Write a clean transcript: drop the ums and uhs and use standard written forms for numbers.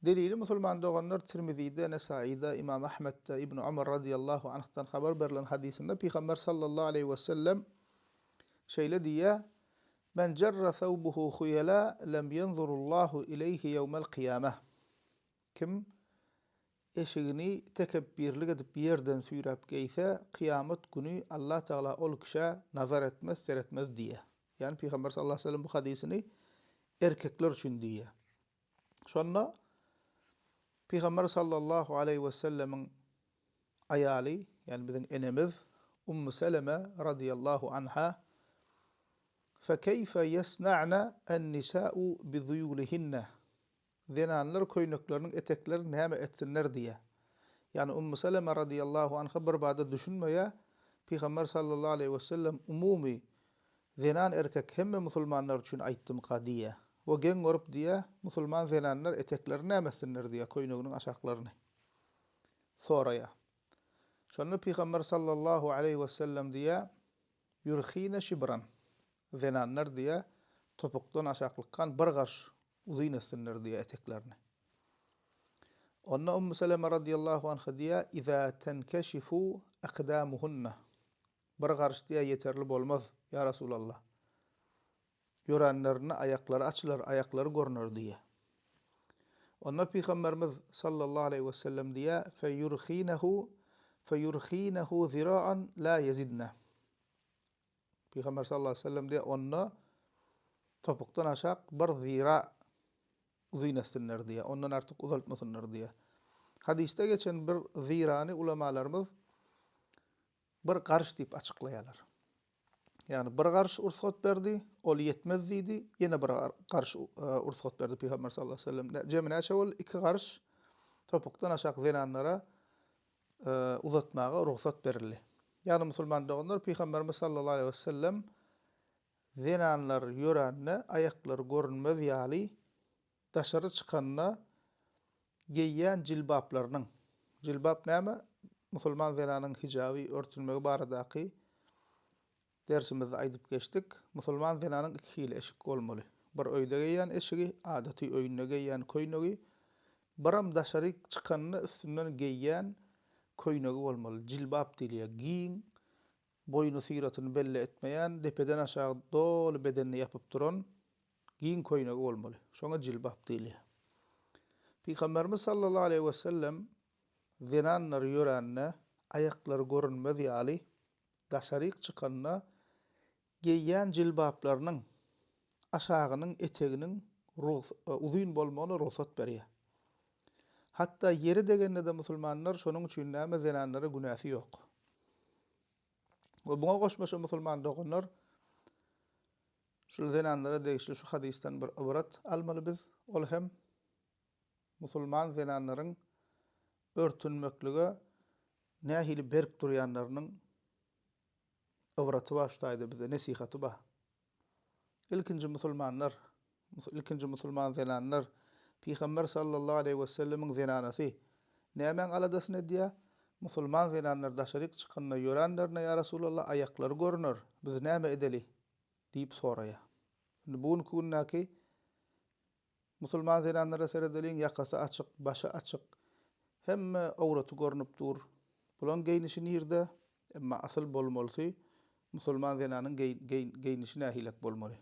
Delili musulman doganlar Tirmizide, Nesaide, Imam Ahmetde, Ibn Omar radyýallahu anhdan habar berlen hadysynda Pygamber sallallahu aleýhi we sellem şeýle diýýär, Men jerra thawbuhu huyala lem ýenzurullahu ileýhi ýewmel kyýameh. Kim eşigini tekepbirlik edip ýerden süýräp geýse, kyýamat güni Allah Tagala ol kişä nazar etmez, seretmez diýýär. Ýagny Pygamber sallallahu aleýhi we sellem bu hadysyny erkekler üçin diýýär. Şonda Pygamber sallallahu aleýhi we sellemiň aýaly, ýagny biziň enemiz Ummu Seleme radiyallahu anha Fekeýfe ýesna'na en-nisa'u bi-zuýulihinne Zenanlar köýnekleriniň eteklerini näme etsinler diýýär. Ýagny Ummu Seleme radiyallahu anha bir bada düşünmeýär, Pygamber sallallahu aleýhi we sellem umumy Zenan erkek hemme musulmanlar üçin aýtdymyka diýýä. We geň görüp diýýä, musulman zenanlar eteklerini näme etsinler diýýä köýneginiň aşaklaryny. Soraýa. Şonda Pygamber sallallahu aleýhi wesellem diýýä, Ýurhine şibran. Zenanlar diýýä, topukdan aşaklykgan bir garş uzyn etsinler diýýä eteklerini. Onda Ummu Seleme radiýallahu anha diýýä, Iza tenkeşifu akdamuhunna. Bir garyş diýä ýeterli bolmaz, ýa Resulallah. Ýöränlerinde aýaklary açylar, aýaklary görner diýýär. Onda Pygamberimiz sallallahu aleýhi wesellem diýýär, Feýurhinehu feýurhinehu zira'an la ýezidne. Pygamber sallallahu aleýhi wesellem diýýär, onda topukdan aşak bir zira uzyn etsinler diýýär, ondan artyk uzaltmasynlar diýýär. Hadysda geçen bir zirany ulamalarymyz Bir garyş diýip açyklaýarlar. Ýagny bir garyş rugsat berdi, ol ýetmez diýdi, ýene bir garyş rugsat berdi Pygamber sallallahu aleýhi we sellem. Jemi näçe boldy? Iki garyş topukdan aşak zenanlara uzatmaga rugsat berildi. Ýagny musulman doganlar Pygamberimiz sallallahu aleýhi we sellem zenanlar ýörände aýaklary görünmez ýaly Daşary çykanda geýýän jilbaplarynyň, jilbap näme? Musulman zenanyň hijaby, örtünmegi baradaky dersimizde aýdyp geçdik. Musulman zenanyň iki hili eşik bolmaly. Bir öýde geýýän eşigi, adaty öýünde geýýän köýnegi, biram daşaryk çykanda üstünden geýýän köýnegi bolmaly. Jilbap diýilýär. Giň, boýny syratyny belli etmeýän, depeden aşagy doly bedenini ýapyp duran Giň köýnegi bolmaly. Şoňa jilbap diýilýär. Pygamberimiz sallallahu aleýhi wesellem zenanlar ýörände aýaklary görünmez ýaly daşaryk çykanda geýýän jilbaplarynyň aşagynyň eteginiň uzyn bolmagyna rugsat berýär. Hatda ýere degende-de musulmanlar şonuň üçin näme zenanlara günäsi ýok. We buňa goşmaça musulman doganlar Şul zenanlara degişli şu hadysdan bir ybrat almaly biz, ol hem musulman zenanlaryň örtünmeklige nähili berk durýanlarynyň ybraty bar şu taýda bize, nesihaty bar. Ilkinji musulmanlar, ilkinji musulman zenanlar Pygamber sallallahu aleýhi wesellemiň zenanasy nämäň aladasyny edýär? Musulman zenanlar daşaryk çykanda ýöränlerinde ýa Resulallah aýaklary görüner, biz näme edeli? Diýip soraýar. Indi bu günki gündäki musulman zenanlara seredeliň, ýakasy açyk, başy açyk, hemme owraty görnüp dur. Bulaň geýnişi nirde? Emma asyl bolmalysy musulman zenanyň geýnişi nähilek bolmaly?